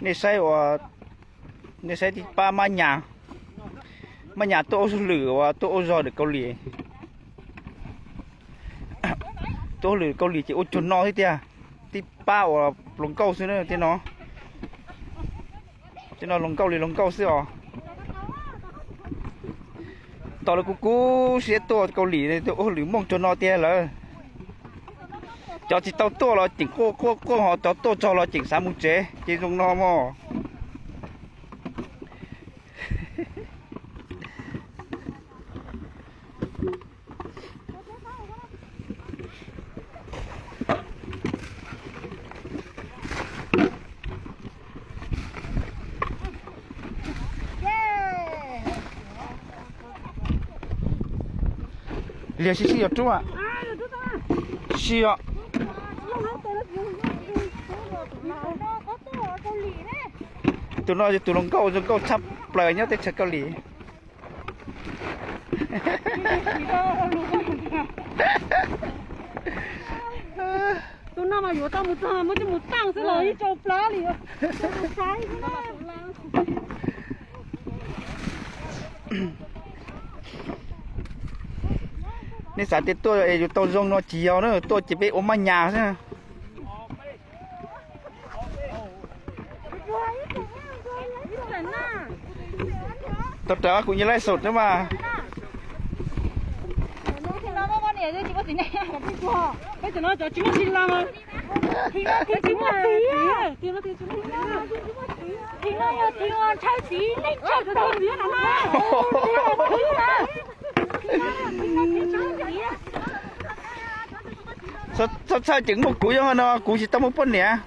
Nej saib ua, nej saib tib pab mab nyas, mab nyas tuaj ua hauj lwm uas tuaj ua zog ntawm Kaus Lim. Tuaj ua hauj lwm Kaus Lim ces ua cuag no thiab tiag. Tib pab uas hluas nkauj xwb na tej no. Tej no hluas nkauj li hluas nkauj xwb os. Tos lawv kuj kub siab tuaj Kaus Lim tuaj ua hauj lwm Hmoob cuag no tiag lawm. Cov tsis tau tuaj los ceem quaj quaj quaj, ho cov tuaj txog los ceem xav mus tsev ces zoo no mog. Liag sib sib yog rub, sib os. Tus no yog tus hluas nkauj zoo nkauj tshaj plaws nyob teb chaws Kaus Lim. Tus no mas yuav tau mus txog muab coj mus taaj xwb los ib tsau plab li. Nej xav tias tuaj es yuav tau zoo no tsis yog na, tuaj ces peb ua maj nyas xwb. Tau rawv kuv nyuag laij xaum na mas. Txhob txhawj, tseem muaj kuv yog no, kuv tsis tau muaj poj niam.